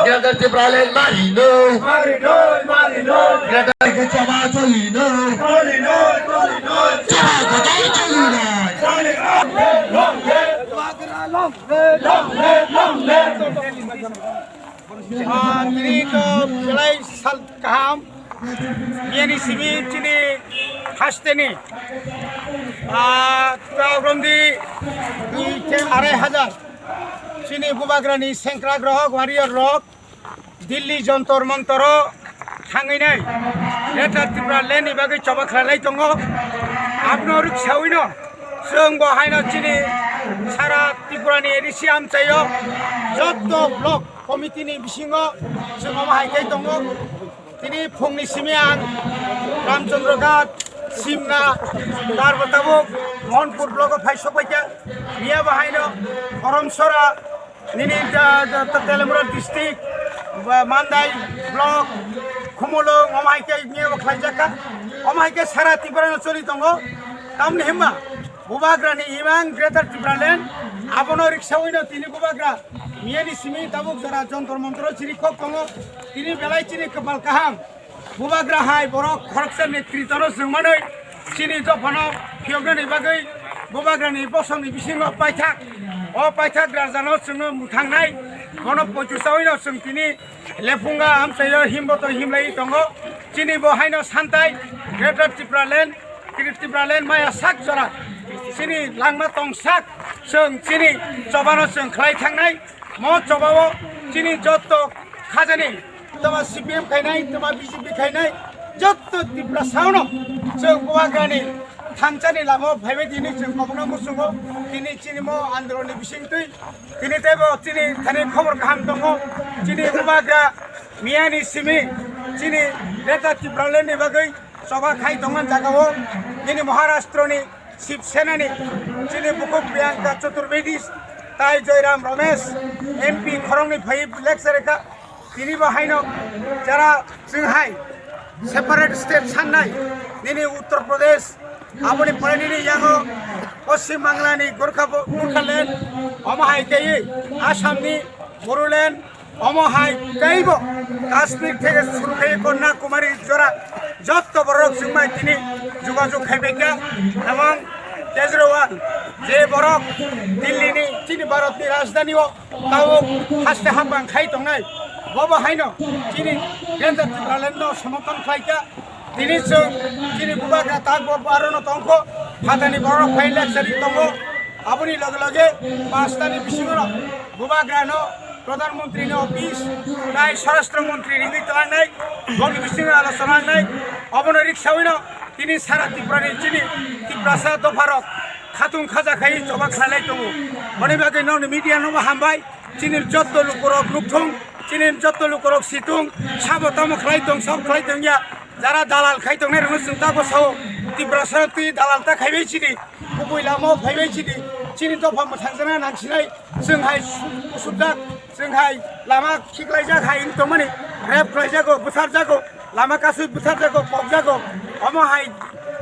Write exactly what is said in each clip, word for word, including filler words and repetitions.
Greater Tipraland mari noi. Mari noi, mari noi. Greater Tipraland chaba choli noi. Choli noi, choli noi. Chaba kotor choli noi. Choli noi, long live, long live. Long live, long live, long live. Ah, tini to belai sal kaham. Biyani simi chini hasteni, ah, ta romdi dui te arai hajar. Chini bubagrani sengkrak rok, warrior rok, Delhi Jantar Mantaro thangwi nai Greater Tipraland ni bagwi choba khlailai tongo. Abno rwksawi no chwng bo haino chini sara Tripura ni A D C amchaio jotto block committee ni bisingo chwng omo hai khe tongo. Tini phungni simi ang Ramchandra Ghat, Simna, tarbo tabuk Mohanpur block o phai sokbaikha. Miya bo haino Korom Sora, nini da, da, da, Telemura district, ba, Mandai block, Khumulwng, omo hai khe miya bo khlaijakha. Omo hai khe sara Tripura no choli tongo. Tamni himba bubagrani imang Greater Tipraland, abono riksawi no tini bubagra miyani simi tabuk jora Jantar Mantaro chiri kok tongo. Tini belai chini kwpal kaham. Bubagra hai borok khoroksa netrito no chwng manwi chini dophano phiyoknani bagwi bubagrani bosongni bisingo paithak. O paithak rajano chwngno mwthangnai. Bono poichusawi no chwng tini lephunga amchaio himboto himlai tongo. Chini bo haino santai Greater Tipraland Kiri Tipraland maya sak jora. Chini langma tong sak. Chwng chini chobano chwng khlai thangnai. Mo chobao chini jotto khajani. Tama C P M khainai, tama B J P khainai. Jotto Tiprasano chwng bubagrani thangsani lama phaibai tini chwng kobokno muchungo. Tini chini mo andolonni bisingtwi. Tini teibo chini thani khobor kaham tongo. Chini bubagra miyani simi chini Greater Tipraland ni bagwi choba khai tongmani jagao nini Maharashtra ni Shiv Sena ni chini bukhuk Priyanka Chaturvedi tai Joyram Ramesh M P khoroknwi phai lecture kha. Tini bo haino jara chwng hai separate state sannai nini Uttar Pradesh aboni pore nini yango Paschim Bangla ni Gorkha, Gorkhaland omo hai khe Assam ni Bodoland omo hai teibo Kashmir theke suru khe Kanyakumari jora jotto borok chwngmai tini jogajog khai bai kha. Ebong Kejriwal je borok Delhi ni chini Bharat ni rajdhani o tabuk haste hapang khai tongnai, bobo haino chini Greater Tipraland no somorthon khlai kha. Tini chwng chini bubagra tak bo arono tongkho, phatani borok phai lecture tongo. Aboni loge loge pastani bisingo bubagrano Pradhan Mantri ni office, tai Swarashtra Mantri ringwi tlangnai, boni bisingo alochona wngnai. Obono riksawino tini sara Tripura ni chini Tiprasa dopharok khatung khaja khai choba khlailai tongo. Boni bagwi nokni media no hambai. Chini jotto lukurok nukthung, chini jotto lukurok situng, sabo tamo khlai tong, sabo khlai tong ya. Jara dalal khai tongnai rokno chwng ta bwsao Tiprasa twi dalal ta khaibai chini, kubui lama o phaibai chini, chini dopha mwthangjakna nangsinai, chwng hai su-, usukjak, chwng hai lama khiklaijak hai wng tongmani, rape khlaijago, bwtharjago, lama kasui bwtharjago, pokjago, omo hai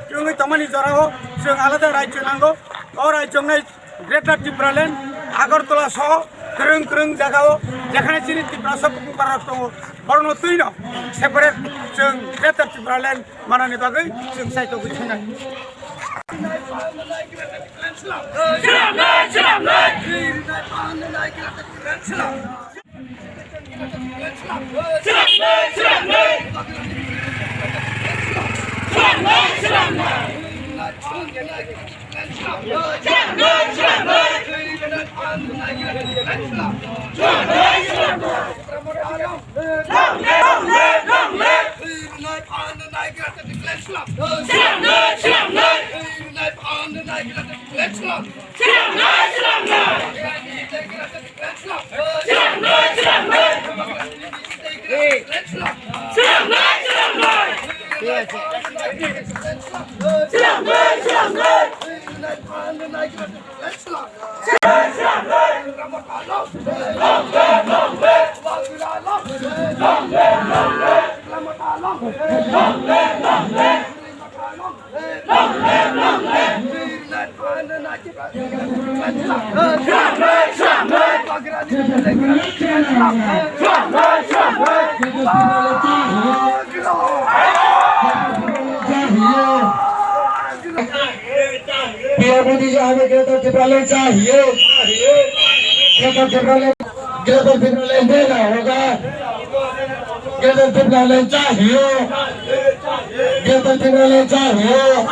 wngwi tongmani jorao chwng alada rajyo nango, o rajyo wngnai Greater Tipraland, Agartala soho kwrwng kwrwng jagao jekhane chini Tiprasa bupharok tongo, borokno twino separate chwng Greater Tipraland manani bagwi chwng saitogwi thangnai. P M Modi ji, hame Greater Tipraland chahiye. Greater Tipraland, Greater Tipraland dena hoga. Greater Tipraland chahiye. Greater Tipraland chahiye.